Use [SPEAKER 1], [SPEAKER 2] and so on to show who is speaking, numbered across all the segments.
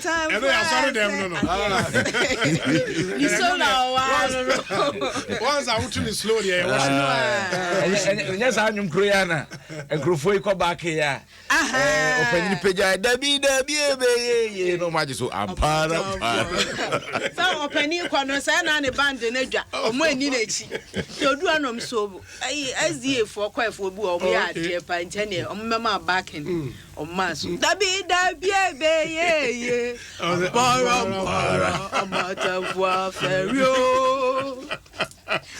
[SPEAKER 1] Ɛno yɛ asɔre dɛm no.
[SPEAKER 2] Ni solo a no no.
[SPEAKER 1] Once a wotu ne slow deɛ, yɛwɔ
[SPEAKER 3] so. Nyɛ saa nnwom kuro yi ana nkurɔfoɔ yi kɔ baake yi a ɔpanyini pagya dabi dabi ebe ye na ɔmo agye so ampara ampara.
[SPEAKER 2] Sɛ ɔpanin kɔ no sɛ na ne band no adwa ɔmo ani n'akyi nti odu anom so ɛyi SDA foɔ kɔɛfoɔ bi wɔ ɔmo yɛ adeɛ pa nti ɛneɛ ɔmo mɛma backing ɔmo aso dabi dabi ebe ye ye mpɔrɔ mpɔrɔ ɔmɔtɛfoɔ afɛri o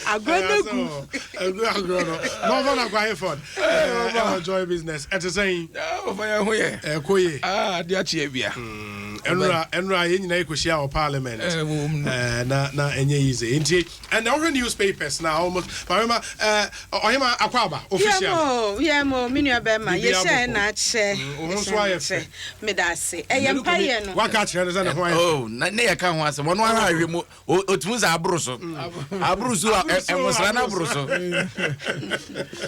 [SPEAKER 2] agorɔ no gu.
[SPEAKER 1] Egu agorɔ no nɔɔfɔ na kwa Hayford ɛwɔ Joy Business, ɛte sɛn?
[SPEAKER 4] Ɔfa yɛn ho yɛ.
[SPEAKER 1] Ɛkɔ ye.
[SPEAKER 4] Ade akye awia.
[SPEAKER 1] Ɛnura yɛn nyinaa yɛkɔhyia wɔ parliament.
[SPEAKER 4] Ɛwɔ mu.
[SPEAKER 1] Na ɛnyɛ easy, nti ɛnna ɔhwɛ newspapers na almost maame ɛɛ ɔhema akɔ aba officially.
[SPEAKER 2] Yɛmo yɛmo, me nua bɛrima.
[SPEAKER 1] Biribiara
[SPEAKER 2] yɛhyɛ
[SPEAKER 1] bɔkɔ.
[SPEAKER 2] Na akyɛ.
[SPEAKER 1] Wo ho nso ayɛ fɛ.
[SPEAKER 2] Meda ase, ɛyɛ mpayɛ no.
[SPEAKER 1] Waka akyerɛ no sɛ ne ho ayɛ fɛ.
[SPEAKER 3] Oh, na ne yɛ ka ho asɛm, ɔno ara ahwɛ mu, otumi sɛ aboro so, aboro so a
[SPEAKER 1] Aboro so,
[SPEAKER 3] ɛnwosra no
[SPEAKER 1] aboro
[SPEAKER 3] aboro so.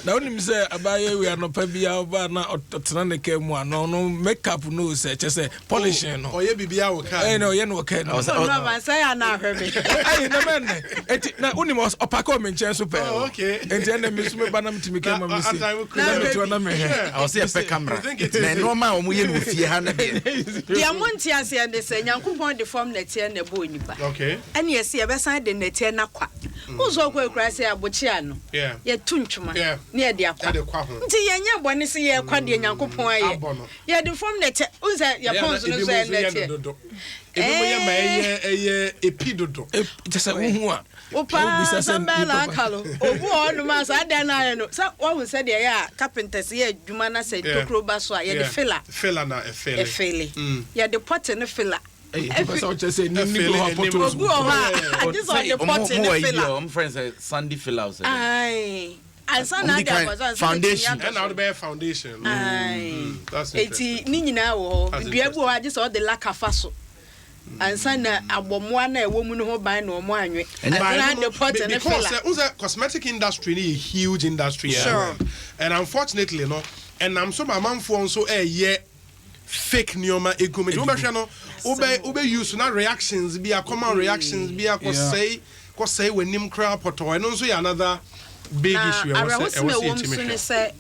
[SPEAKER 4] Na wonim sɛ abaayɛ wei anɔpa bi a ɔbaa na ɔtena ne kaa mu a na ɔno makeup no sɛ kyɛ sɛ polishing no.
[SPEAKER 1] Ɔyɛ biribiara wɔ kaa.
[SPEAKER 4] Ɛyɛ na ɔyɛ no wɔ kaa no.
[SPEAKER 3] Ɔsɛ-
[SPEAKER 2] Ɔno aba sɛ yɛ ana ahwɛ me.
[SPEAKER 4] Ayi na mɛ nnɛ eti na wonim ɔpack wɔ me nkyɛn so pɛɛ.
[SPEAKER 1] Oh, okay.
[SPEAKER 4] Nti ɛnna mi nso meba na metumi kaa ma mi se
[SPEAKER 1] Na-
[SPEAKER 4] na metu na mehwɛ.
[SPEAKER 3] Ɔsɛ yɛpɛ camera
[SPEAKER 1] You think it is-
[SPEAKER 3] na nneɛma a wɔn yɛ no wɔ fie ha no deɛ.
[SPEAKER 2] Deɛ mo nte aseɛ ne sɛ Nyankopɔn de fam nɛteɛ na ɛbɔ onipa. Ɛne yɛsɛ yɛbɛsan de nɛteɛ no akwa wosɛ ɔkɔ akura sɛ abokyea no yɛto ntwoma ne yɛde akwa.
[SPEAKER 1] Yɛde kwa ho.
[SPEAKER 2] Nti yɛnyɛ bɔne sɛ yɛkwa deɛ Nyankopɔn ayɛ.
[SPEAKER 1] Abɔ no.
[SPEAKER 2] Yɛde fam nɛteɛ wohu sɛ yɛpɔn so no
[SPEAKER 1] Ebi
[SPEAKER 2] so yɛ
[SPEAKER 1] mu nso yɛ no
[SPEAKER 2] nɛteɛ.
[SPEAKER 1] dodo, ebi mu yɛ ma ɛyɛ epi dodo.
[SPEAKER 4] Kyɛ sɛ wohu a
[SPEAKER 2] wo paa
[SPEAKER 4] wobisa sɛ
[SPEAKER 2] sambɛla
[SPEAKER 4] nipa
[SPEAKER 2] aka no obi wɔ hɔnom a saa dan no ayɛ no sɛ woahu sɛ deɛ ɛyɛ a carpenters yɛ adwuma na sɛ tokuro ba so a yɛde filler.
[SPEAKER 1] Filler na ɛfill.
[SPEAKER 2] Ɛfill, yɛde putty no filler.
[SPEAKER 4] Ɛyɛ nipa sɛ ɔkyɛ sɛ nim ni bi wɔ hɔ
[SPEAKER 1] Ɛfill,
[SPEAKER 4] potholes.
[SPEAKER 2] Obi wɔ hɔ a agye sɛ ɔde putty
[SPEAKER 3] Mo
[SPEAKER 2] ne
[SPEAKER 3] wɔ yi bi
[SPEAKER 2] filler.
[SPEAKER 3] a ɔmo frɛ no sɛ sandy filler sɛ.
[SPEAKER 2] Ae. Ansa
[SPEAKER 3] Ɔmo
[SPEAKER 2] na
[SPEAKER 3] di
[SPEAKER 2] ade
[SPEAKER 3] kan
[SPEAKER 2] akɔ so ansa na
[SPEAKER 3] foundation.
[SPEAKER 2] ɛtumi atɔ
[SPEAKER 1] Ɛna
[SPEAKER 2] so.
[SPEAKER 1] ɔde bɛyɛ foundation no.
[SPEAKER 2] Ae.
[SPEAKER 1] That's
[SPEAKER 2] Eti
[SPEAKER 1] interesting.
[SPEAKER 2] ne nyinaa wɔ hɔ.
[SPEAKER 1] That's
[SPEAKER 2] Dua bi wɔ hɔ agye sɛ ɔde laka fa so ansa na abɔmmoa na ɛwɔ mu no ho ban na ɔmo anwe
[SPEAKER 3] Ɛnyɛ-
[SPEAKER 2] ansa na ade putty ne
[SPEAKER 1] Because
[SPEAKER 2] filler.
[SPEAKER 1] sɛ cosmetic industry ni yɛ huge industry. And unfortunately no, ɛnam so ma amanfoɔ nso ɛyɛ fake nneɛma egu mu, nti wobɛhwɛ no, wobɛ use na reactions bi akɔma, reactions bi akɔsɛe kɔsɛe w'anim koraa pɔtɔ. Ɛno nso yɛ another big
[SPEAKER 2] Na
[SPEAKER 1] issue ɛwɔ sɛ
[SPEAKER 2] awerɛhosɛm
[SPEAKER 1] ɛwɔ
[SPEAKER 2] a
[SPEAKER 1] sɛ
[SPEAKER 2] ɛwɔ mu
[SPEAKER 1] yɛtumi
[SPEAKER 2] so ne
[SPEAKER 1] hwɛ.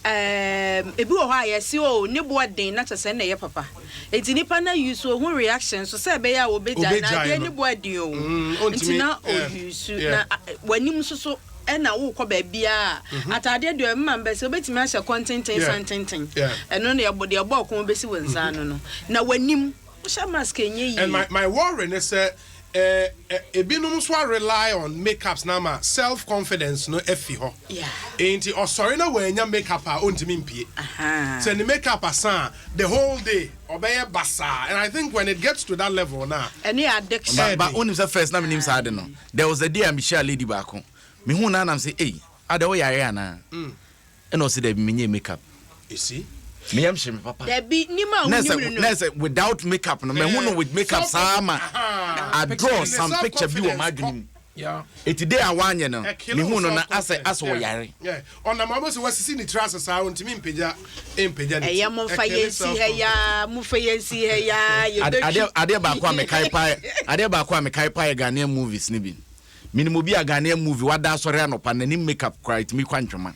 [SPEAKER 2] sɛ ebi wɔ hɔ a yɛsi o ne boɔ den na kyerɛ sɛ ɛna ɛyɛ papa, eti nipa na use ohun reaction so sɛ ɛbɛyɛ a wɔbɛgya na
[SPEAKER 1] Obɛgyae
[SPEAKER 2] adeɛ
[SPEAKER 1] no.
[SPEAKER 2] ne boɔ den o.
[SPEAKER 1] Ɔntumi-
[SPEAKER 2] Nti na ouse na w'anim nso so ɛna wokɔ baabiaa ataadeɛ deɛ ɛmma mbɛ sɛ wobɛtumi ahyɛ kɔntenten santenten. Ɛno no yɛbɔ deɛ ɛbɔ ɔko bɛsi wɔ nsa ano no na w'anim wohyɛ mask ɛnyɛ yie.
[SPEAKER 1] And my worry ne sɛ ebinom nso a rely on makeups na ama self confidence no afi hɔ. Nti ɔsɔre na wɔanya makeup a ɔntumi mpie. Sɛ ne makeup asa a, the whole day ɔbɛyɛ basaa, and I think when it gets to that level na
[SPEAKER 2] Ɛno yɛ addiction.
[SPEAKER 3] Ba wonim sɛ first na menim saa de no, there was a day a mehyia lady baako, mehu na anam sɛ, ei, ada woyare anaa? Ɛna ɔsɛ daabi, menyɛ makeup.
[SPEAKER 1] You see.
[SPEAKER 3] Meyam hye me papa.
[SPEAKER 2] Dabi nim a
[SPEAKER 3] na
[SPEAKER 2] wonim
[SPEAKER 3] sɛ
[SPEAKER 2] no.
[SPEAKER 3] Na sɛ without makeup no, mehu no with makeup saa ma I draw some picture bi wɔ m'adwene mu. Eti day a wanyɛ no, mehu no na asɛ ɔyare.
[SPEAKER 1] Ɔnam a wɔsɛ wasisi ne tiri ase saa, ɔntumi mpagya ne ti.
[SPEAKER 2] Ɛyɛ momfa yɛn si ha yaa, momfa yɛn si ha yaa, yɛbɛtwi.
[SPEAKER 3] Adeɛ baako a mekae paa yɛ Ghanaian movies ne bi. Minimu bi a Ghanaian movie wada asɔre anɔpa n'anim makeup koraa etumi kwa ntwoma.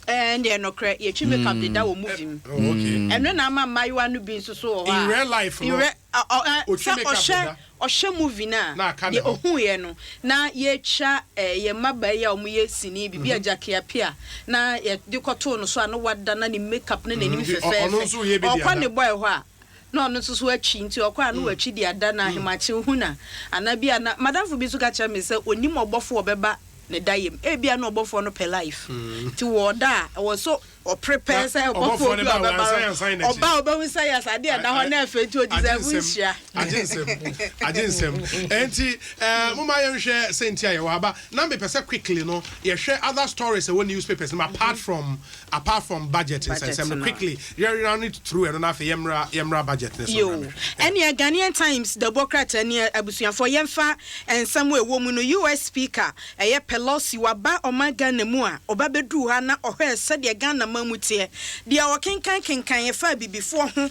[SPEAKER 2] Ɛɛ, deɛ nokorɛ yɛtwi makeup deda wɔ movie mu.
[SPEAKER 1] Oh, okay.
[SPEAKER 2] Ɛno na ama mmaayewa no bi nso so wɔ hɔ a
[SPEAKER 1] In real life no,
[SPEAKER 2] in
[SPEAKER 1] otwi
[SPEAKER 2] sɛ
[SPEAKER 1] makeup
[SPEAKER 2] ɔhwɛ
[SPEAKER 1] deda.
[SPEAKER 2] Ɔhwɛ movie no a
[SPEAKER 1] Na aka ne
[SPEAKER 2] deɛ
[SPEAKER 1] ho.
[SPEAKER 2] ɔhuiɛ no na yɛtwa yɛn mmabaa yi a wɔyɛ sini bibi a Jackie Appiah na yɛde kɔtoo no so a na wada na ne makeup ne n'anim
[SPEAKER 1] Nti ɔno nso yɛ bi
[SPEAKER 2] fɛfɛɛfɛ
[SPEAKER 1] de
[SPEAKER 2] ɔkɔ
[SPEAKER 1] ada.
[SPEAKER 2] Ne boy hɔ a na ɔno nso so atwi, nti ɔkɔ a na watwi de ada na ahemakye hu na ana bi a na madamfo bi nso ka kyerɛ me sɛ onim ɔbɔfo a ɔbɛba ne da yam, ebia na ɔbɔfoɔ no pɛ life nti wɔ da a ɛwɔ so ɔprepare
[SPEAKER 1] Na
[SPEAKER 2] sɛ
[SPEAKER 1] ɔbɔfoɔ
[SPEAKER 2] ɔbɔfoɔ
[SPEAKER 1] no
[SPEAKER 2] bi
[SPEAKER 1] ba
[SPEAKER 2] a
[SPEAKER 1] a
[SPEAKER 2] ɔbɛba
[SPEAKER 1] wansan
[SPEAKER 2] no
[SPEAKER 1] ansan n'akyi.
[SPEAKER 2] ɔba a ɔbɛhu sɛ yɛ adeɛ ɛda hɔ na ɛfɛ nti odi sɛ ɛho nhyia.
[SPEAKER 1] Agye nsɛm, agye nsɛm. Enti moma yɛnhwɛ sɛ nti a yɛwɔ aba na mepɛ sɛ quickly no yɛhwɛ other stories ɛwɔ newspapers no apart from budget
[SPEAKER 2] Budget
[SPEAKER 1] nsɛnsɛm no.
[SPEAKER 2] No.
[SPEAKER 1] Quickly yɛrun it through ɛno na afei yɛmmra budget ne so.
[SPEAKER 2] Yo.
[SPEAKER 1] Mmra mehwɛ.
[SPEAKER 2] Ɛneɛ Ghanaian Times dabɔ krataa ni, abusuafoɔ, yɛmfa nsɛm a ɛwɔ mu no. US Speaker ɛyɛ Pelosi waba ɔman Ghana mu a ɔba bɛduu ha na ɔhwɛɛ sɛdeɛ Ghana ma ɔman mu teɛ. Deɛ ɔkenkan kenkan ɛfa abibifoɔ ho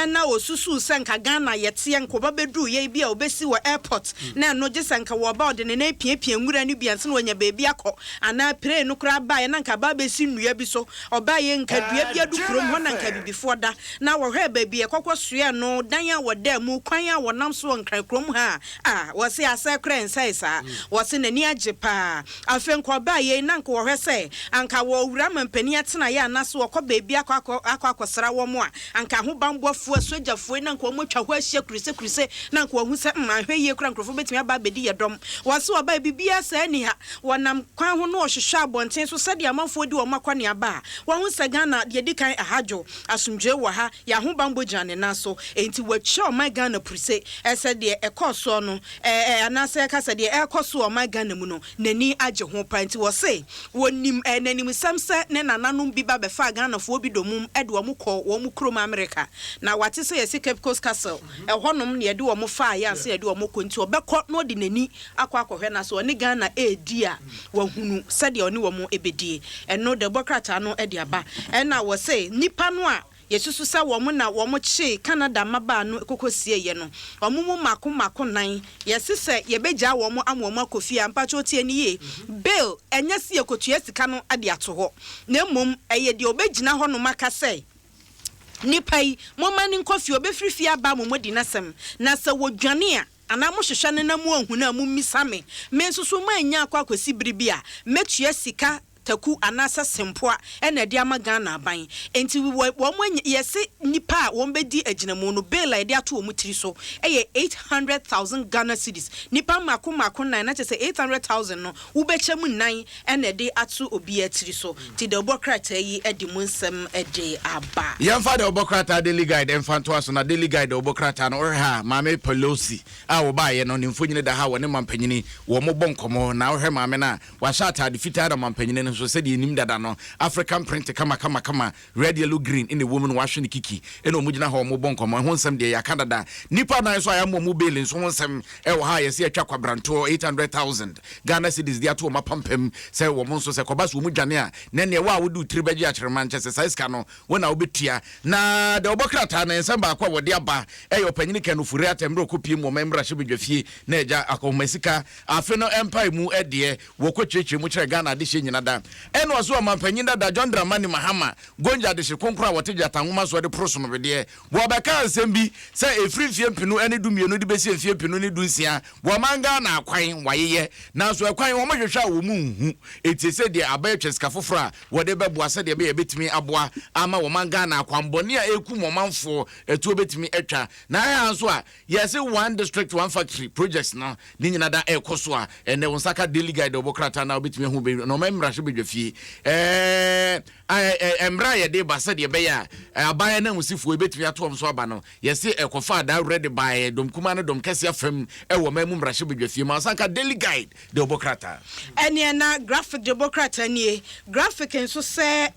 [SPEAKER 2] na ɔsusuu sɛ nka Ghana yɛteɛ nka ɔba bɛduru yei bi a ɔbɛsi wɔ airport na ɛno gye sɛ nka wɔba ɔde ne nan piapia nwura no bi ansa na wanya baabi akɔ anaa plane no koraa baeɛ na nka aba abɛsi nnua bi so. Ɔbaeɛ nka dua bi adu kurom hɔ na nka abibifoɔ da na wɔhwɛɛ baabi a ɛkɔkɔ soɛɛ no, dan a wɔdaa mu, kwan a wɔnam so wɔ Nkran kurom ha a, ah, wɔse asɛe koraa ɛnsɛe saa. Wɔse n'ani agye paa. Afei nka ɔbaa yei na anka wɔhwɛ sɛ anka wɔwura mampanin atenaeɛ anaase wɔkɔ baabi akɔ akɔ akɔ akɔsra wɔn a, anka ahobanbɔfoɔ, asogyafoɔ yi na anka wɔn atwa hɔ ahyia kurusekuruse na anka wɔahu sɛ mm anhwɛ yie koraa nkurɔfoɔ bɛtumi aba abɛdi yɛ dɔm. Wɔse ɔbaeɛ biribiara saa nni ha. Wɔnam kwan ho na wɔhwehwɛ abɔnten so sɛdeɛ amanfoɔ di wɔn akɔneaba a, wɔahu sɛ Ghana deɛ ɛdi kan aha dwo, asomdwoeɛ wɔ ha, yɛn ahobanbɔ gyina ne nan so, enti wɔakyia ɔman Ghana puruse. Sɛ deɛ ɛkɔɔ soɔ no ɛɛ anaasɛ yɛka sɛ deɛ ɛrekɔ so wɔ ɔman Ghana mu no, n'ani agye ho paa. Nti wɔse wɔnim ɛɛ n'animsɛm sɛ ne nananom bi ba bɛfaa Ghanafoɔ bi domum de wɔn kɔɔ wɔn kurom Amerika. Na wate sɛ yɛse Cape Coast Castle, ɛhɔnom na yɛde wɔn faeɛ ansa yɛde wɔn kɔ. Nti ɔbɛkɔ na ɔde n'ani akɔ akɔhwɛ na sɛ ɔne Ghana redi a, wahunu sɛdeɛ ɔne wɔn bɛdie. Ɛno dɛbɔ krataa no de aba. Ɛna wɔse nnipa no a yɛsusu sɛ wɔn na wɔkyee Canada mmabaa no kɔkɔsieeɛ no, wɔn mu mmaako mmaako nnan, yɛse sɛ yɛbɛgyaa wɔn ama wɔn akɔ fie a, mpakyɛw tie no yie, bail, ɛnyɛ sɛ yɛkɔtua sika no de ato hɔ, na mmom ɛyɛ deɛ ɔbɛgyina hɔnom aka sɛ, Nipa yi, momma no nkɔ fie, ɔbɛfiri fie aba ama moadi n'asɛm, na sɛ wɔdwane a, anaa mohwehwɛ no na moanhu no a, mommisa me. Me nso so mannya akɔ akɔsi bere bi a, mɛtua sika taku anaasɛ sempoa na ɛde ama Ghana aban. Enti wɔ wɔn anya, yɛse nnipa a wɔn bɛdi agyinamu no, bail a yɛde ato wɔn tiri so yɛ 800,000 Ghana cedis. Nnipa mmaako mmaako nnan, na kyerɛ sɛ 800,000 no, wobɛkyɛ mu nnan na ɛde ato obiara tiri so. Nti dawubɔ krataa yi de mu nsɛm de aba.
[SPEAKER 3] Yɛmfa dawubɔ krataa Daily Guide mfa ntoa so. Na Daily Guide dawubɔ krataa no, wohwɛ ha a, Maame Pelosi a wɔbaeɛ no, ne mfonini da ha a wɔne mampanyini wɔbɔ nkɔmmɔ. Na wohwɛ maame no a, wahyɛ ataade fitaa na mampanyini no nso, sɛdeɛ yɛnim dada no, African print kamakamakama, red, yellow, green na ɛwɔ mu no, wahwe no kiki. Ɛna wɔgyina hɔ a wɔbɔ nkɔmmɔ. Ɛho nsɛm deɛ, yɛaka dada. Nnipa nnan nso a yɛama wɔn bail nso ho nsɛm wɔ ha a yɛse yɛatwa kwabrantoɔ, 800,000 Ghana cedis, de ato wɔn apampam sɛ wɔn nso sɛ ɛkɔba sɛ wɔn dwane a, na ɛneɛ wo a wode wo tiri bɛgye akyerema nkyɛ sɛ saa sika no wo na wobɛtua. Na deɛ ɔbɔ krataa no, nsɛm baako a wɔde aba yɛ Ɔpanyini Ken Ofori-Atta mmerɛ ɔkɔpiem wɔ ɔman mmarahyɛbadwafie na agya akɔnhoma sika afe no mpaemu deɛ wɔkɔ kyerɛkyerɛ mu kyerɛ Ghana adehyeɛ nyina da. Ɛna ɔse Ɔmanpanyin dada John Dramani Mahama Gonja adehye kronkron a wɔte gyata nwoma soɔ de poro sonowedeɛ. Wɔbɛkaa nsɛm bi sɛ ɛfiri mfeɛ mpenu ne du mmienu de bɛsi mfeɛ mpenu ne du nsia wɔman Ghana akwan wɔayeyɛ nanso ɛkwan wɔn hwehwɛ a wɔn nhu. Enti ɛsɛ deɛ aba atwa sika foforɔ a wɔde bɛboa sɛdeɛ ɛbɛyɛ ɛbɛtumi aboa ama wɔman Ghana akwanbɔne a ɛrekum ɔmanfoɔ atuo bɛtumi atwa. Na ɛha nso a yɛse one district one factory projects no ne nyina da ɛrekɔ so a ɛnɛ wo nsa ka Daily Guide ɔbɔ krataa no a wobɛtumi ahu bɛ na ɔman mmarahyɛbadwafie ɛɛ Mmara a yɛde ba sɛdeɛ ɛbɛyɛ a aban ananmusifoɔ bɛtumi ato wɔn so aba no, yɛse ɛkɔfaa dawurɛ de baeɛ dɔm kumaa ne dɔm kɛseɛ afam wɔ ɔman mu mmarahyɛbadwafie mu. Ansa nka Daily Guide de ɔbɔ krataa.
[SPEAKER 2] Ɛneɛ na Graphic de bɔ krataa nie. Graphic nso sɛ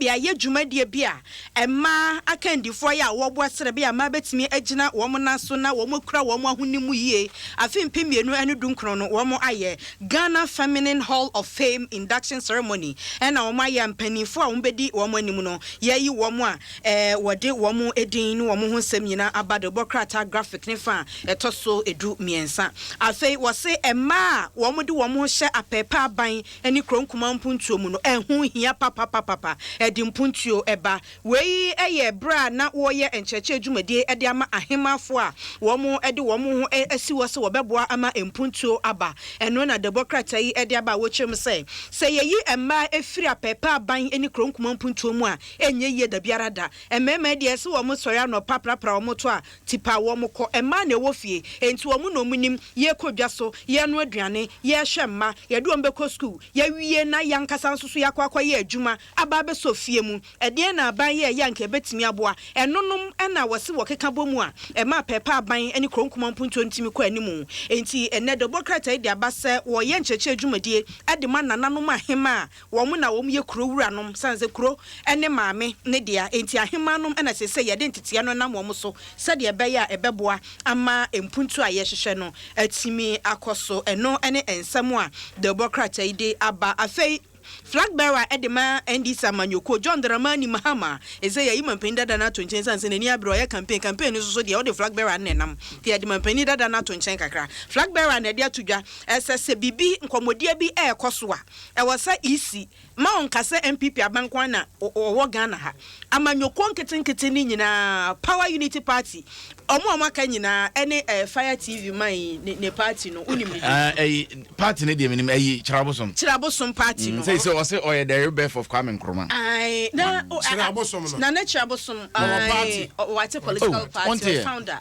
[SPEAKER 2] yɛayɛ dwumadie bi a mmaa akandifoɔ yɛ a wɔboa sɛdeɛ ɛbɛyɛ a mmaa bɛtumi agyina wɔn nan so na wɔakura wɔn ahonim mu yie. Afe 2019 no wɔayɛ Ghana Feminine Hall of Fame Induction Ceremony na wɔayɛ a mpaninfoɔ a wɔbɛdi wɔn anim no yɛayi wɔn a wɔde wɔn din ne wɔn ho nsɛm nyinaa aba de bɔ krataa graphic ne fa a ɛtɔ so du mmiɛnsa. Afei wɔse mmaa a wɔde wɔn ho hyɛ apɛɛpɛ aban ne kuro nkumaa mpuntuo mu no ɛho hia papapapapa ɛde mpuntuo ba. Wei yɛ berɛ a na wɔreyɛ nkyerɛkyerɛ dwumadie de ama ahemmafoɔ a wɔde wɔn ho asi hɔ sɛ wɔbɛboa ama mpuntuo aba. Ɛno na dawubɔ krataa yi de aba a wɔkyerɛ mu sɛ, sɛ yɛyi mmaa firi apɛɛpɛ aban ne kuro nkumaa mpuntuo mu a, ɛnyɛ yie dabiara da. Mmarima yi deɛ, sɛ wɔsɔre anɔpa prapra wɔn to a, tipa wɔkɔ. Mmaa na ɛwɔ fie, enti wɔn na wɔnim, yɛrekɔ dwa so, yɛrenoa aduane, yɛrehwɛ mma, yɛde wɔn bɛkɔ sukuu, yɛawie na yɛn ankasa nso so yɛakɔ akɔyɛ adwuma aba abɛsɔ fie mu. Ɛdeɛn na aban yɛeɛ a anka ɛbɛtumi aboa? Ɛnonom na wɔse wɔkeka bɔ mu a, ɛma pɛɛpɛ aban ne kuro nkumaa mpuntuo no tumi kɔ anim. Enti ɛnnɛ dɔbɔ krataa yi de aba sɛ wɔreyɛ nkyerɛkyerɛ dwumadie de ma nananom ahemaa a wɔn na wɔyɛ kuro wuranom sane sɛ kuro ne maame ne dea. Enti ahemaanom na seesei yɛde nteteɛ no nam wɔn so sɛdeɛ ɛbɛyɛ a ɛbɛboa ama mpuntuo a yɛrehwehwɛ no atumi akɔ so. Ɛno ne nsɛm a dawubɔ krataa yi de aba. Afei. Flag bearer de ma NDC amanyɔkuo, John Dramani Mahama, ɛsɛ yɛayi manpanin dada no ato nkyɛn ɛsiane sɛ n'ani abere ɔyɛ campaign, campaign no nso so deɛ wode flag bearer no na ɛnam nti yɛde manpanin dada no ato nkyɛn kakra. Flag bearer na ɛde ato dwa sɛ sɛ biribi, nkɔmmɔdie bi ɛrekɔ so a, ɛwɔ sɛ EC ma ɔnka sɛ NPP aba nko ara na ɔwɔ Ghana ha. Amanyɔkuo nketenkete no nyinaa, Power Unity Party, wɔn a wɔaka nyinaa ɛne eh, Fire TV man yi ne, ne party no, wonim ne din?
[SPEAKER 3] Ah, ɛyi, party no deɛ menim, ɛyi, Kyerɛabosom.
[SPEAKER 2] Kyerɛabosom party no.
[SPEAKER 3] Sɛ sɛ ɔse ɔyɛ the rebirth of Kwame Nkrumah.
[SPEAKER 2] Ae, na, o, a, a,
[SPEAKER 1] Kyerɛabosom no.
[SPEAKER 2] Nana Kyerɛabosom,
[SPEAKER 1] Ɔwɔ
[SPEAKER 2] ae,
[SPEAKER 1] party.
[SPEAKER 2] ɔwate political
[SPEAKER 3] Oh,
[SPEAKER 2] party,
[SPEAKER 3] ɔnte
[SPEAKER 2] ɔyɛ
[SPEAKER 3] yɛ.
[SPEAKER 2] founder.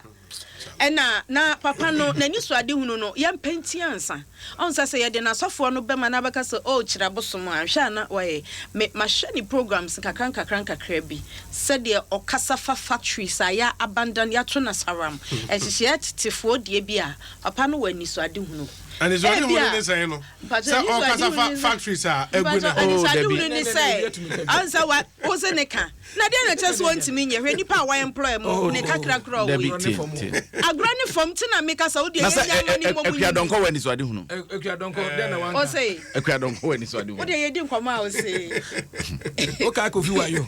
[SPEAKER 2] Ɛna na papa no n'anisoadehunu no yɛmpɛ nti ansa. Ɔhu sɛ sɛ yɛde n'asɔfoɔ no bɛma no abɛka sɛ oh kyerɛ abosom a, nhwɛ a na wayɛ. Me mahwɛ ne programs nkakra nkakra nkakra bi, sɛdeɛ ɔkasa fa factories a yɛ abandon, yɛato no asaram, nhyehyɛeɛ tetefoɔ deɛ bi a, papa no wɔ anisoadehunu.
[SPEAKER 1] Anisoadehunu
[SPEAKER 2] Ebia,
[SPEAKER 1] ne sɛn no?
[SPEAKER 2] mpakyɛ
[SPEAKER 1] Sɛ ɔkasa
[SPEAKER 2] anisoadehunu
[SPEAKER 1] fa
[SPEAKER 2] ne sɛ,
[SPEAKER 1] factories a agu
[SPEAKER 2] mpakyɛ
[SPEAKER 1] ne ho.
[SPEAKER 3] Oh, dabi.
[SPEAKER 2] anisoadehunu ne sɛ, ɔhu sɛ wa, wo se ne ka. Na deɛ na ɛkyerɛ sɛ wɔntumi nyɛ hwɛ nipa a wa employ mo ne kakra kora ɔwɔ yi.
[SPEAKER 3] Dabi tie tie.
[SPEAKER 2] Agorɔ ne fam ti na meka sɛ wodeɛ
[SPEAKER 3] Na sɛ
[SPEAKER 2] yɛnyɛ ama ne mmɔ mu
[SPEAKER 3] Akua
[SPEAKER 2] nyini.
[SPEAKER 3] Donkor wɔ anisoade hunu.
[SPEAKER 4] Akua Donkor dɛn na wanka.
[SPEAKER 2] Ose.
[SPEAKER 3] Akua Donkor wɔ anisoade hunu.
[SPEAKER 2] Wodeɛ yɛdi nkɔmɔ a ose.
[SPEAKER 4] Wokae Kofi Wayo.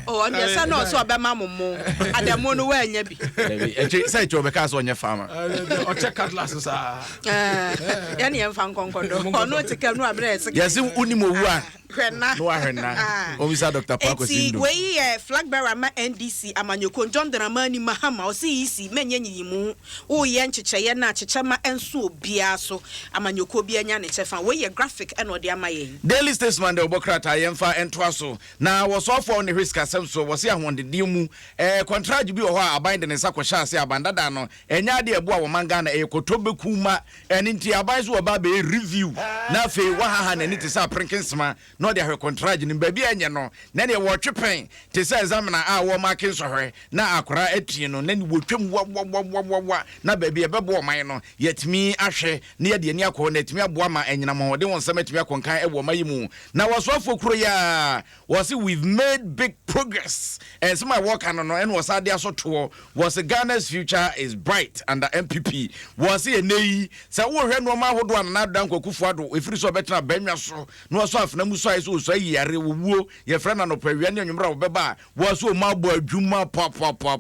[SPEAKER 2] Oh ɔno deɛ sɛ na ɔsɛ ɔbɛma mo mo adamu no woanya bi.
[SPEAKER 3] Dabi ɛkyɛ sɛ ɛkyɛ ɔbɛka sɛ ɔnyɛ farmer.
[SPEAKER 4] Ɔkyɛ cutlass saa.
[SPEAKER 2] Yɛne yɛmfa nkɔnkɔdɔ ɔno te kam no abrɛ ɛsɛ.
[SPEAKER 3] Yɛse wonim owu a.
[SPEAKER 2] Hwɛ nna.
[SPEAKER 3] Na wahwɛ nna. Wɔmmisa Dɔkta Paul Kwesi
[SPEAKER 2] Enti
[SPEAKER 3] Nduom.
[SPEAKER 2] wei yɛ flag bearer ma NDC amanyɔkuo John Dramani Mahama ɔse EC mɛnyɛ nyiyimu woyɛ nkyekyɛeɛ no a kyekyɛ ma ɛnso obiara so amanyɔkuo biara nya ne kyɛfa wei yɛ graphic ɛna ɔde ama yɛn.
[SPEAKER 3] Daily Statesman de ɔbɔ krataa yɛmfa ntoa so na wɔsoafoɔ a ɔne hwɛ sikasɛm so wɔse ahoɔdendeɛ mu eh, kɔntragye bi wɔ hɔ a aban de ne nsa kɔhyɛ ase aban dada no ɛnyɛ adeɛ a ɛboa wɔman Ghana ɛyɛ kɔtɔ bɛku ma Ɛno nti aban so wɔba abɛyɛ review na afei wahaha n'ani te sɛ aperenkensema na ɔde ahwɛ kɔntragye no mu. Baabi a ɛnyɛ no na ɛneɛ wɔtwe pɛn te sɛ examiner a wɔremake nsɔhwɛ na akwadaa atie no na ne wɔtwam wawawawawa na baabi a ɛbɛboa ɔman no yɛatumi ahwɛ na yɛde ani akɔ hɔ na atumi aboa ma anyinam ahoɔden ho nsɛm atumi akɔ nkan wɔ ɔman yi mu. Na wɔsoafoɔ kuro yi ara Wɔse we've made big progress. Nsɛm a wɔka no no ɛna wɔsan de aso toɔ. Wɔse Ghana's future is bright under NPP. Wɔse ɛnɛ yi sɛ wohwɛ nnoɔma ahodoɔ a Nana Addo Dankwa Akufo Addo ɛfiri sɛ ɔbɛtena abannwa so na wasɔ afena mu suae sɛ ɔsua yi yareɛ, owuo, yɛfrɛ no anɔpa, awia ne anwummerɛ a wɔbɛba a wɔse wɔn abɔ adwuma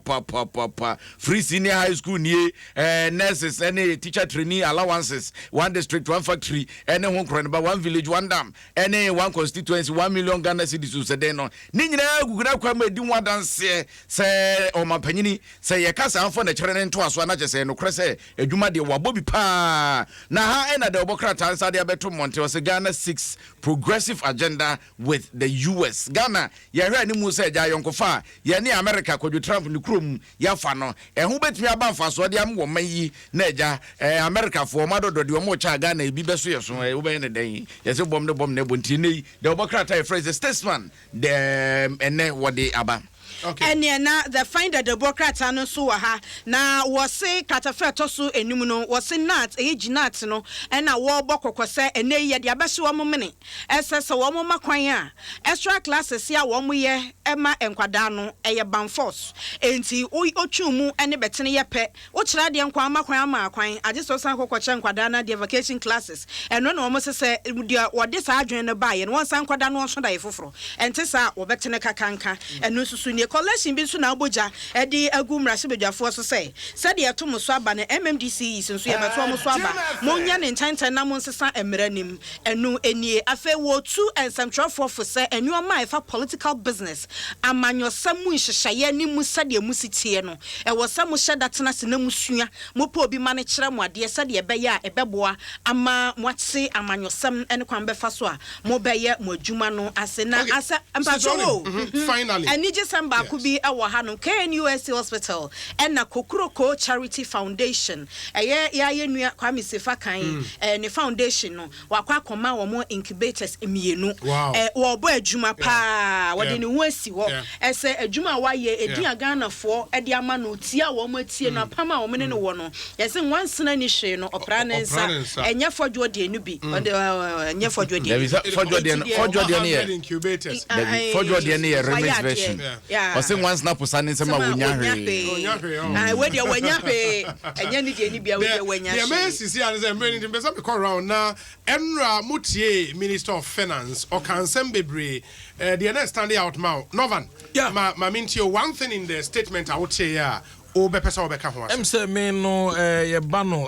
[SPEAKER 3] papapapapapa. Free senior high school nie, eh, nurses ne teacher trainee allowances, one district one factory ɛne ho nkorɔneba, one village one dam. ɛne one constituency 1 million Ghana cedis sɛ dɛn no ne nyinaa gugu n'akwan mu edi ho adanseɛ sɛ ɔmampanyini sɛ yɛka saa mfa n'akyerɛ ne ntoaso a na kyerɛ sɛ nokorɛ sɛ adwuma deɛ wabɔ bi paa na ha ɛna deɛ ɔbɔ krataa nsa de abɛto mmɔnten ɔsɛ Ghana seeks progressive agenda with the US. Ghana yɛhwɛ anim sɛ agya ayɔnkofa a yɛne America Kwadwo Trump ne kurom yɛafa no, ɛho bɛtumi aba mfasoɔ de ama wɔn yi na agya eh, Amerikafoɔ wɔn adɔdɔ deɛ wɔn rekyɛ a Ghana ebi bɛso yɛ so eh, wobɛyɛ ne dɛn yɛsɛ bɔm ne bɔm na ɛbɔ nti ɛnɛ yi deɛ wɔbɔ krataa yɛfrɛ sɛ Statesman deɛ ɛnɛ wɔde aba.
[SPEAKER 1] Okay.
[SPEAKER 2] Ɛneɛ na The Finder dawubɔ krataa no nso wɔ ha, na wɔse kratafa a ɛtɔ so enum no, wɔse Nat, ɛyɛ Ginat no na wɔrebɔ kɔkɔ sɛ ɛnnɛ yi yɛde abɛhye wɔn mene. Ɛsɛ sɛ wɔma kwan a extra classes a wɔyɛ ma nkwadaa no, ɛyɛ banforce. Enti wotwe mu ne bɛtene yɛ pɛ. Wokyerɛ adeɛ nko ara ma kwan ama akwan, agye sɛ wosan kɔ kɔkyerɛ nkwadaa no adeɛ vacation classes. Ɛno na wɔse sɛ deɛ wɔde saa adwene no baeɛ no wɔnsan nkɔda no wɔnso daeɛ foforɔ. Ɛnte saa a wɔbɛtene kakanka. Ɛno nso so nie. Collection bi nso na abɔ gya de agu mmarahyɛbadwafoɔ so sɛ, sɛdeɛ ɛto mo so aba no, MMDCEs nso yɛbɛto wɔn so aba. Monyɛ no ntɛntɛm na monsesa mmara no mu. Ɛno nie. Afei wɔtu nsɛmtwerɛfoɔ fo sɛ nnoɔma a ɛfa political business, amanyɔsɛm mu nhyehyɛeɛ ne mu sɛdeɛ mo si teɛ no, ɛwɔ sɛ mohyɛ da tena ase na mosua, mopɛ obi ma no kyerɛ mo adeɛ sɛdeɛ ɛbɛyɛ a ɛbɛboa ama moate amanyɔsɛm ne kwan bɛfa so a mobɛyɛ mo adwuma no ase. Na
[SPEAKER 1] Okay.
[SPEAKER 2] asɛ,
[SPEAKER 1] Sister
[SPEAKER 2] mpakyɛw
[SPEAKER 1] Onim,
[SPEAKER 2] o,
[SPEAKER 1] Finally.
[SPEAKER 2] anigyesɛm baako
[SPEAKER 1] Yes.
[SPEAKER 2] bi wɔ hanom, KNUST Hospital ɛna Kokroko Charity Foundation, Ɛyɛ yɛa yɛ nua Kwame Sefa kan eh, ne foundation no wakɔ akɔma wɔn incubators mmienu.
[SPEAKER 1] Wow.
[SPEAKER 2] Eh, wɔrebɔ adwuma paa, wɔde
[SPEAKER 1] Yeah.
[SPEAKER 2] ne ho asi hɔ
[SPEAKER 1] Yeah.
[SPEAKER 2] ɛsɛ adwuma a wayɛ, edin
[SPEAKER 1] Yeah.
[SPEAKER 2] a Ghanafoɔ de ama no, tie a wɔn atie no, apam a wɔn ne no wɔ no, yɛse nwansena ni hwee no, ɔpra ne
[SPEAKER 1] Ɔpra
[SPEAKER 2] nsa.
[SPEAKER 1] ne nsa.
[SPEAKER 2] Ɛnyɛ fɔdwoɔ deɛ no bi, ɔde, eh, ɛnyɛ fɔdwoɔ deɛ
[SPEAKER 3] Dabi
[SPEAKER 2] no
[SPEAKER 3] sɛ
[SPEAKER 2] bi.
[SPEAKER 3] fɔdwoɔ deɛ no
[SPEAKER 2] Enti deɛ-
[SPEAKER 3] fɔdwoɔ deɛ no
[SPEAKER 1] 100
[SPEAKER 3] yɛ
[SPEAKER 1] incubators.
[SPEAKER 3] Dabi,
[SPEAKER 2] Ae,
[SPEAKER 3] fɔdwoɔ deɛ no yɛ
[SPEAKER 2] wayɛ
[SPEAKER 3] remix
[SPEAKER 2] adeɛ.
[SPEAKER 3] version.
[SPEAKER 1] Yeah.
[SPEAKER 2] Yeah.
[SPEAKER 3] Ɔse nwansena posa ne nsɛm a wɔnya hwee.
[SPEAKER 1] Ɔnya hwee, ɔ.
[SPEAKER 2] Ah, wei deɛ wanya hwee. Ɛnyɛ ne deɛ ni bia, wei deɛ wanya
[SPEAKER 1] Deɛ mɛyɛ
[SPEAKER 2] hwee.
[SPEAKER 1] sisi a ne sɛ mmerɛ no nti mpɛ sɛ mekɔ round na ɛnora motie Minister of Finance, ɔka nsɛm bebree. Deɛ na standing out ma wo, Norvan? Ma mentie o, one thing in the statement a woteeɛ a wobɛpɛ sɛ wobɛka ho asɛm.
[SPEAKER 4] Sɛ me no yɛba no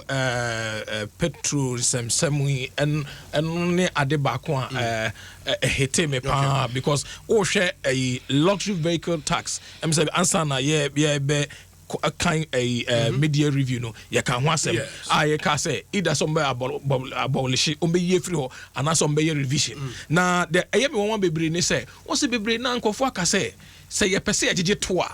[SPEAKER 4] petrol nsɛmsɛm yi, ɛno ne ade baako a ɛhete me paa, because wohwɛ ɛyi, luxury vehicle tax, sɛ ansa na yɛ yɛbɛ kan ɛyi media review no, yɛka ho asɛm a yɛka sɛ either sɛ ɔmbɛ abolish, ɔmbɛyi afiri hɔ, anaasɛ ɔmbɛyɛ revision. Na deɛ ɛyɛ me wɔn bebree ne sɛ wɔn sɛ bebree na nkɔfoɔ aka sɛ yɛpɛ sɛ yɛgyegye to a,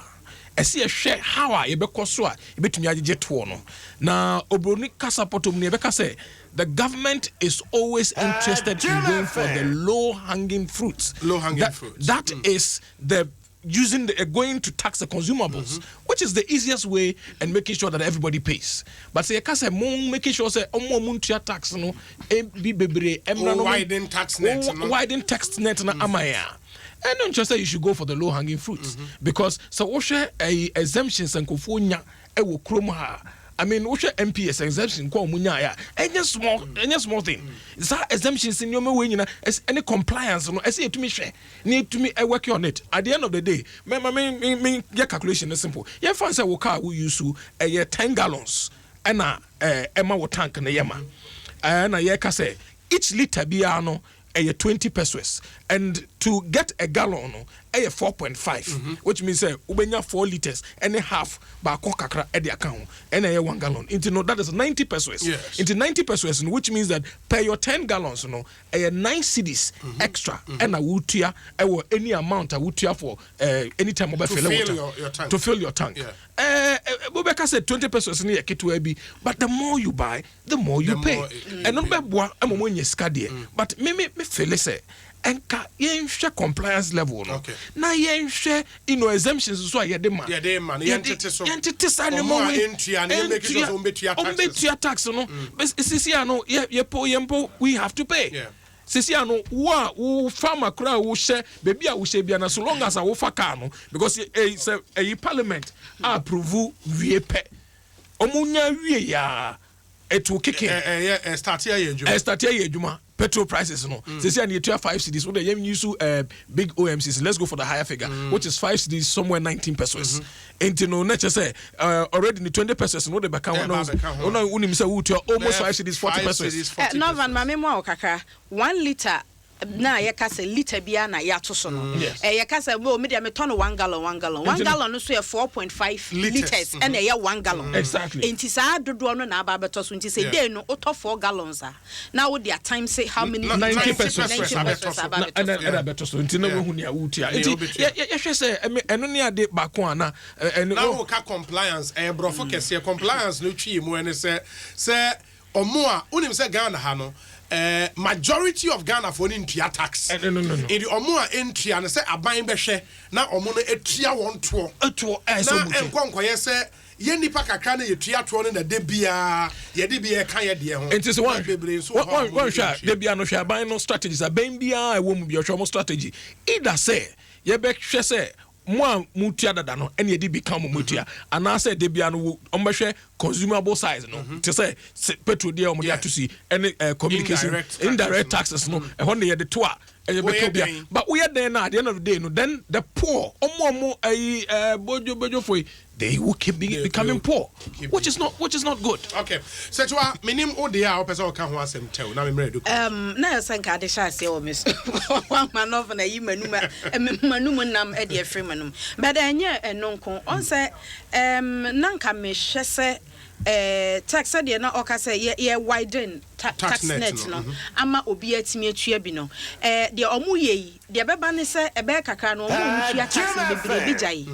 [SPEAKER 4] ɛsɛ yɛhwɛ how a yɛbɛkɔ so a yɛbɛtumi agyegye toɔ no. Na oburoni kasa pɔtɔ mu no, yɛbɛka sɛ the government is always interested in going for the low hanging fruits.
[SPEAKER 1] Low hanging fruits.
[SPEAKER 4] That is the using the going to tax the consumables, which is the easiest way and making sure that everybody pays. But sɛ yɛka sɛ mo making sure sɛ ɔmo a ɔmo ntua tax no bi bebree ɛmra no.
[SPEAKER 1] Widen tax net no.
[SPEAKER 4] Widen tax net na ama yɛn a, ɛno nkyerɛ sɛ you should go for the low hanging fruits, because sɛ wohwɛ ɛyi, exemptions nkurɔfoɔ nya ɛwɔ kurom ha, I mean, wohwɛ MPS exemption kɔ a ɔmo nyaeɛ a, ɛnyɛ small thing. Saa exemptions, nneɛma wei nyina ɛne compliance no, ɛsɛ yɛtumi hwɛ na yɛtumi work on it. At the end of the day, mɛma me yɛ calculation no simple. Yɛmfa sɛ wo car wo use ɛyɛ 10 gallons, ɛna ɛma wo tank no yɛ ma, ɛna yɛka sɛ each litre biara no ɛyɛ 20 pesewas, and to get a gallon no ɛyɛ 4.5, which means sɛ wobɛnya 4 litres ɛne half baako kakra ɛde aka ho, ɛna ɛyɛ 1 gallon. Nti no, that is 90 pesewas. Nti 90 pesewas no, which means that per your 10 gallons no, ɛyɛ 9 cedis extra ɛna wotua ɛwɔ any amount a wotua for anytime wobɛfill
[SPEAKER 1] fill
[SPEAKER 4] water.
[SPEAKER 1] your tank.
[SPEAKER 4] To fill your tank. Wobɛka sɛ 20 pesewas no yɛ ketewa bi, but the more you buy, the more you
[SPEAKER 1] The
[SPEAKER 4] pay.
[SPEAKER 1] more you
[SPEAKER 4] Ɛno no bɛboa ma mo anya sika deɛ, but me feel sɛ ɛnka yɛnhwɛ compliance level no na yɛnhwɛ exemptions nso a yɛde ma.
[SPEAKER 1] Yɛde ma no, yɛntete so.
[SPEAKER 4] Yɛntete saa
[SPEAKER 1] Ɔmo
[SPEAKER 4] nneɛma
[SPEAKER 1] a
[SPEAKER 4] wei.
[SPEAKER 1] ɛntua no, yɛn make sure sɛ ɔmbɛtua taxes.
[SPEAKER 4] Ɔmbɛtua tax no. Sisi ano yɛ yɛpo yɛmpo, we have to pay. Sisi ano, wo a wo farmer koraa a wohyɛ beebi a wohyɛ bia na so long as a wofa car no, because sɛ ɛyi, parliament a approve wie pɛ, ɔmo nya wie yaa, it will kick in.
[SPEAKER 1] Ɛ ɛ start yɛ adwuma.
[SPEAKER 4] Ɛ start yɛ adwuma. Petrol prices no, sisi a yɛtua 5 cedis, wo de yɛn use big OMCs, let's go for the higher figure, which is 5 cedis somewhere 19 pesewas. Nti no, ne kyerɛ sɛ already ni 20 pesewas no, wo de bɛka ho.
[SPEAKER 1] Ɛba bɛka ho.
[SPEAKER 4] Na wonim sɛ wotua almost
[SPEAKER 1] Bɛyɛ
[SPEAKER 4] 5 cedis 40
[SPEAKER 1] 5
[SPEAKER 4] pesewas.
[SPEAKER 1] cedis, 40
[SPEAKER 2] Norvan,
[SPEAKER 1] pesewas.
[SPEAKER 2] Maame mu a wɔ kakra, 1 litre na yɛka sɛ litre biara na yɛato so no. Yɛka sɛ bo me deɛ metɔ no 1 gallon, 1 gallon, 1 gallon no so yɛ 4.5
[SPEAKER 1] litres.
[SPEAKER 2] Litres ɛna ɛyɛ 1 gallon. Nti saa dodoɔ no na aba abɛtɔ so. Nti sɛ day no wotɔ 4 gallons a, na wode a time say how many
[SPEAKER 4] 90
[SPEAKER 2] litres?
[SPEAKER 4] Pesewas.
[SPEAKER 2] 90
[SPEAKER 1] abɛtɔ
[SPEAKER 2] pesewas
[SPEAKER 1] so.
[SPEAKER 2] aba
[SPEAKER 4] Na
[SPEAKER 2] abɛtɔ
[SPEAKER 4] ɛna
[SPEAKER 2] so.
[SPEAKER 4] ɛna bɛtɔ so. Nti na wohu nea wotua.
[SPEAKER 1] Nea
[SPEAKER 4] Nti
[SPEAKER 1] wobɛtua.
[SPEAKER 4] yɛhwɛ sɛ ɛno ne ade baako a na ɛno
[SPEAKER 1] Na woka compliance, ɛyɛ borɔfo kɛseɛ. Compliance no twii mu ɛne sɛ ɔmo a wonim sɛ Ghana ha no, majority of Ghanafoɔ no ntua tax.
[SPEAKER 4] No.
[SPEAKER 1] Nti ɔmo a ɛntua no, sɛ aban bɛhwɛ na ɔmo no atua wɔn toɔ.
[SPEAKER 4] Ɛtoɔ ɛsɛ
[SPEAKER 1] Na
[SPEAKER 4] ɔmo tua.
[SPEAKER 1] ɛnkɔ nkɔyɛ sɛ yɛn nipa kakra no yɛtua toɔ no, na de biara yɛde bi ɛka yɛ deɛ ho.
[SPEAKER 4] Nti sɛ
[SPEAKER 1] Na bebree nso wɔ hɔ a ɔmo
[SPEAKER 4] wɔnhwɛ a,
[SPEAKER 1] ntua.
[SPEAKER 4] da bia no, hwɛ aban no strategies, aban biara a ɛwɔ mu bi, ɔhwɛ ɔmo strategy, either sɛ yɛbɛhwɛ sɛ mo a motua dada no ɛne yɛde bi ka mo motua, anaasɛ da bia no ɔmbɛhwɛ consumable size no, te sɛ petrol deɛ ɔmo de ato si ɛne communication
[SPEAKER 1] Indirect taxes.
[SPEAKER 4] Indirect taxes no, ɛhɔ ne yɛde to a ɛyɛ
[SPEAKER 1] Woyɛ
[SPEAKER 4] bɛtɔ bia.
[SPEAKER 1] dɛn?
[SPEAKER 4] But woyɛ dɛn na at the end of the day no, then the poor, ɔmo ɛyi bojo bojo fo yi, they will keep becoming poor,
[SPEAKER 1] keep
[SPEAKER 4] which is not good.
[SPEAKER 1] Okay, sɛtiwa, menim wo deɛ a wopɛ sɛ wɔka ho asɛm tɛw na memmerɛ du.
[SPEAKER 2] Na yɛ sɛ nka ade hyɛ aseɛ wɔ me so wama nɔfo na yi manum nam de afiri manum, but ɛnyɛ ɛno nko. Ɔn sɛ na nka mehwɛ sɛ tax, sɛdeɛ na ɔka sɛ yɛ widen
[SPEAKER 1] tax
[SPEAKER 2] tax
[SPEAKER 1] net
[SPEAKER 2] net
[SPEAKER 1] no,
[SPEAKER 2] no ama obi atumi atua bi no, deɛ ɔmo yɛ yi deɛ ɛbɛba ne sɛ ɛbɛyɛ kakra no, ɔmo a ɔmo tua tax no bebree bi gya yi,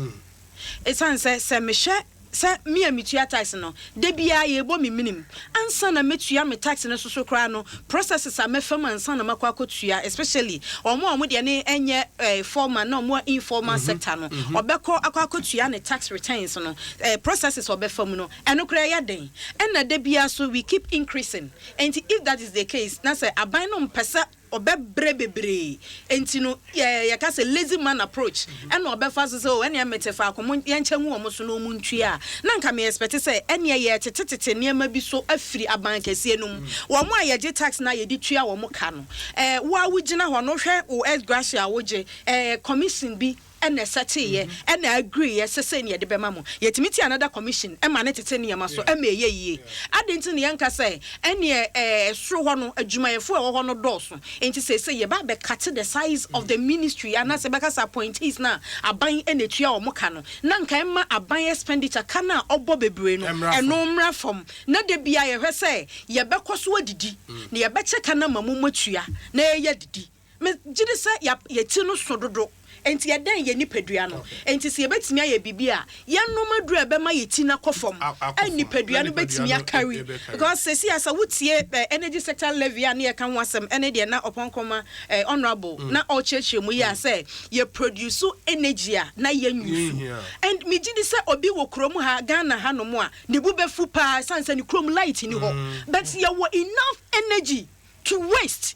[SPEAKER 2] ɛsiane sɛ mehwɛ sɛ me a metua tax no, da biara yɛbɔ me minim ansa na mɛtua me tax no soso koraa no, processes a mɛfa mu ansa na makɔ akɔtua, especially ɔmo a ɔmo deɛ ne ɛnyɛ formal na ɔmo a informal sector no, ɔbɛkɔ akɔtua ne tax returns no, processes a ɔbɛfa mu no, ɛno koraa ɛyɛ den. Ɛna da biara so we keep increasing. Nti if that is the case, na sɛ aban no mpɛ sɛ Ɔbɛbrɛ bebree. Enti no yɛ yɛka sɛ lazy man approach ɛna ɔbɛfa so sɛ, oh, ɛneɛ mete faako, mo yɛnkyɛ ngu wɔn so na wɔn ntua a, na nka me expect sɛ ɛneɛ yɛretetetete nneɛma bi so afiri aban kɛseɛ no mu. Wɔn a yɛgye tax no a yɛde tua wɔn ka no, ɛɛ wo a wogyina hɔ no, wohwɛ wo ex gratia a wogye, ɛɛ commission bi ɛna ɛsɛteeɛ, ɛna agreeɛ sɛ sei na yɛde bɛma mo. Yɛtumi te another commission ɛma ne tete nneɛma so ɛma ɛyɛ yie. Adɛn nti na yɛnka sɛ ɛneɛ soro hɔ no, adwumayɛfoɔ a ɛwɔ hɔ no dɔɔso, nti seesei yɛba abɛcut the size of the ministry anaasɛ yɛbɛka sɛ appointees no a aban ɛna ɛtua wɔn ka no, na nka ɛma aban expenditure ka no a ɔbɔ bebree no
[SPEAKER 1] ɛmmra fam.
[SPEAKER 2] Ɛno mmra fam, na da bia yɛhwɛ sɛ yɛbɛkɔ so adidi na yɛbɛkyɛ ka no ama mo matua na yɛyɛ didi. Megye di sɛ yɛti no so dodo, nti yɛdɛn yɛ nipadua no. Nti sɛ yɛbɛtumi ayɛ biribi a yɛnom aduru a ɛbɛma yɛ ti no akɔ fam,
[SPEAKER 1] akɔ
[SPEAKER 2] ɛ
[SPEAKER 1] fam.
[SPEAKER 2] Nipadua
[SPEAKER 1] na
[SPEAKER 2] no
[SPEAKER 1] nipadua
[SPEAKER 2] bɛtumi
[SPEAKER 1] no
[SPEAKER 2] akari
[SPEAKER 1] ɛbɛkari.
[SPEAKER 2] Because sɛsi a sɛ wotie energy sector levy a ne yɛka ho asɛm, ɛne deɛ na ɔpɔnkɔma honourable na ɔkyerɛkyerɛ mu yi a sɛ yɛ produce energy a na yɛnuse.
[SPEAKER 1] Yɛnhia.
[SPEAKER 2] And megye di sɛ obi wɔ kurom ha, Ghana ha nom a, ne bu bɛfu paa ɛsiane sɛ ne kurom light ni hɔ, but yɛwɔ enough energy to waste,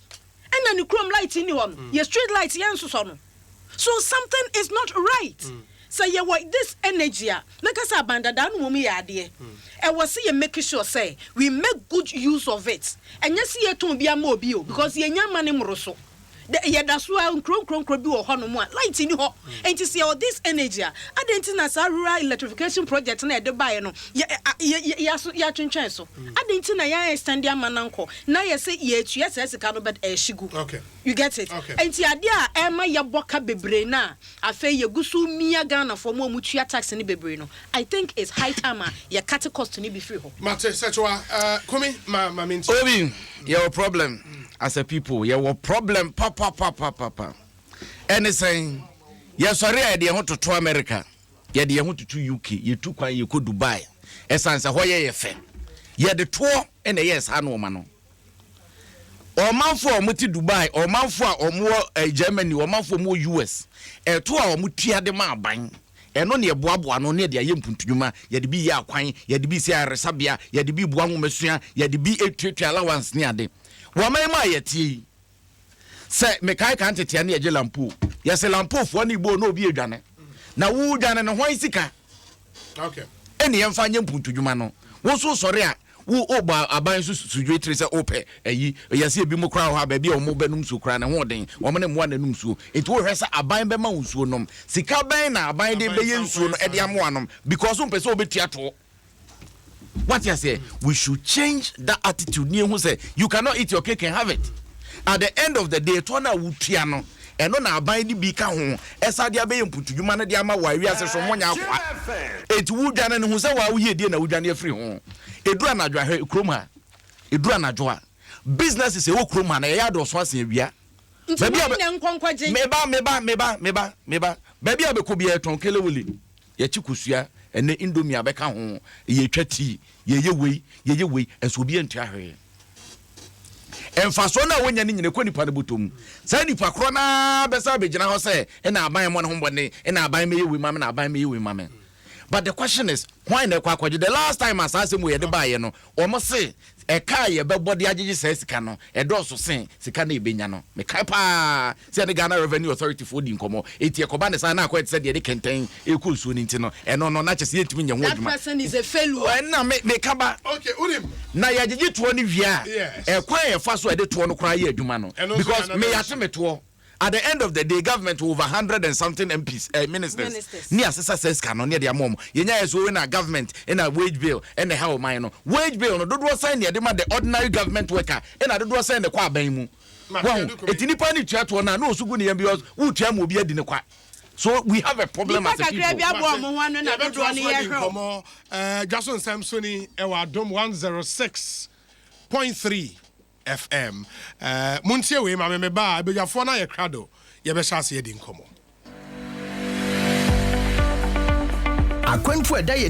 [SPEAKER 2] ɛna ne kurom light ni hɔ no, yɛ street light yɛn nsosɔ no. So something is not right. Sɛ yɛwɔ this energy a, mɛka sɛ abandadaa no wɔm yɛ adeɛ ɛwɔ sɛ yɛ make sure sɛ we make good use of it. Ɛnyɛ sɛ yɛtɔn bi ama obi o, because yɛnya ama ne mmoro so. Yɛda so a nkuro nkuro nkuro bi wɔ hɔnom a light ni hɔ. Nti sɛ yɛwɔ this energy a, adɛn nti na saa rural electrification project na yɛde baeɛ no yɛ yɛ yɛ yɛaso yɛatwentwɛn so? Adɛn nti na yɛn extend ama na nkɔ na yɛsɛ yɛtua saa sika no, but ɛɛhye gu? You get it? Nti adeɛ a ɛma yɛbɔ ka bebree na afei yɛgu so mia Ghanafoɔ mu a wɔtua tax no bebree no, I think it's high time a yɛ cut cost no bi firi hɔ.
[SPEAKER 1] Mate sɛkyewa kumi ma me nti.
[SPEAKER 3] Obi, yɛwɔ problem as a people, yɛwɔ problem papapapapapa. Ɛne sɛn? Yɛsɔre a, yɛde yɛn ho toto America, yɛde yɛn ho toto UK, yɛtu kwan yɛkɔ Dubai, ɛsiane sɛ hɔ yɛ yɛ fɛ. Yɛde toɔ ɛna ɛyɛ saa nneɛma no. Ɔmanfo a wɔte Dubai, ɔmanfo a wɔwɔ Germany, ɔmanfo a wɔwɔ US, ɛto a wɔtua de ma aban, ɛno ne ɛboaboa no ne yɛde ayɛ mpuntunwuma. Yɛde bi yɛ akwan, yɛde bi si ayaresabea, yɛde bi boa nwomasua, yɛde bi etuatua allowance ne ade. Wɔman mu a yɛtie yi, sɛ mekae ka ntetea ne yɛgye lampo, yɛsɛ lampofoɔ ne ibo na obi adwane na wodwane ne hwan sika ɛne yɛmfa nyɛ mpuntudwuma no. Wo nso sɔre a, wo wobɔ aban so sudwe tiri sɛ wopɛ ayi. Yɛsɛ ebi mu koraa wɔ hɔ a, baabi a wɔn bɛnom nsuo koraa ne ho ɔden, wɔn ne mmoa n'anum nsuo. Nti wohwɛ sɛ aban bɛma wo nsuo nom, sika bɛn na aban de
[SPEAKER 1] aban
[SPEAKER 3] bɛyɛ
[SPEAKER 1] fa
[SPEAKER 3] nsuo no
[SPEAKER 1] nkɔyɛ
[SPEAKER 3] ɛde
[SPEAKER 1] saa.
[SPEAKER 3] Amoa nom because wompɛ sɛ wobɛtua toɔ. What you say, we should change that attitude ne ehu sɛ you cannot eat your cake and have it. At the end of the day, toɔ no a wotua no, ɛno na aban de bi ka ho ɛsa de abɛyɛ mputudwuma no de ama wɔ awiase so. Mo nya akoa eti wodwane no ho sɛ waa woyɛ die na wodwane afiri ho. Eduru anadwo ahwɛ kurom ha, eduru anadwo a, businesses ɛwɔ kurom ha na yɛyɛ adɔso asen awia.
[SPEAKER 2] Nti
[SPEAKER 3] Baabi a
[SPEAKER 2] wɔn na nkɔnkɔgye.
[SPEAKER 3] Meba, meba, meba, meba, meba. Baabi a bɛkɔ biara, yɛtɔn kelewele, yɛkye kosua, ɛnɛ Indomie abɛka ho, yɛtwa tii, yɛyɛ wei, yɛyɛ wei, ɛnso obi antua hwee. Mfasoɔ no a wɔnya no nyina ɛkɔ nipa no bɔtɔ mu. Saa nipa korɔ naa bɛsa bɛgyina hɔ sɛ ɛna aban mmɔ ne ho mmɔden, ɛna aban mɛyɛ wei ma me, na aban mɛyɛ wei ma me. But the question is, hwan na ɛkɔ akɔgye? The last time a saa asɛm wei yɛde baayɛ no, wɔn se ɛka a yɛbɛbɔ de agyegye saa sika no ɛdɔɔso sen sika no yɛbɛnya no. Mekae paa sɛ ɛne Ghana Revenue Authority foɔ di nkɔmmɔ. Enti ɛkɔba ne saa na akɔyɛ te sɛ deɛ de kɛntɛn ɛkɔ nsuo no. Nti no ɛno no na kyɛ sɛ yɛntumi nyɛ ho
[SPEAKER 2] That
[SPEAKER 3] adwuma.
[SPEAKER 2] person is a failure.
[SPEAKER 3] Ɛna meka ba
[SPEAKER 1] Okay, unim.
[SPEAKER 3] na yɛgyegye toɔ no wie a, ɛkwan a yɛfa so a yɛde toɔ no koraa yɛ adwuma no,
[SPEAKER 1] Ɛno nso
[SPEAKER 3] because
[SPEAKER 1] yɛ another
[SPEAKER 3] meyate
[SPEAKER 1] issue.
[SPEAKER 3] me toɔ. At the end of the day, government over hundred and something MPs, ministers,
[SPEAKER 2] Ministers.
[SPEAKER 3] ne asesa sɛ sika no ne yɛde ama ɔmo. Yɛnya yɛ so na government ɛna wage bill ɛna ɛha ɔman no. Wage bill no dodoɔ sɛn ne yɛde ma the ordinary government worker, ɛna dodoɔ sɛn ne kɔ aban mu?
[SPEAKER 1] Ma
[SPEAKER 3] wɔn
[SPEAKER 1] Kwedu Kumi.
[SPEAKER 3] Eti nipa ne tua toɔ na osu gu ne yɛn because wotua ma obi adi ne kwa. So we have a problem
[SPEAKER 2] Nipa
[SPEAKER 3] as a
[SPEAKER 2] kakra
[SPEAKER 3] people.
[SPEAKER 2] bi aboa ɔmo ho ano na
[SPEAKER 1] Yɛbɛtoa
[SPEAKER 2] dodoɔ no
[SPEAKER 1] so adi
[SPEAKER 2] yɛ hwɛ.
[SPEAKER 1] nkɔmmɔ. Dwa so nsɛm so ni ɛwɔ Adom 106.3 FM. Montie wei ma me meba a, abadwafoɔ no ayɛ krado, yɛbɛhyɛ ase adi nkɔmmɔ.
[SPEAKER 5] Akwantu a ɛda yɛ.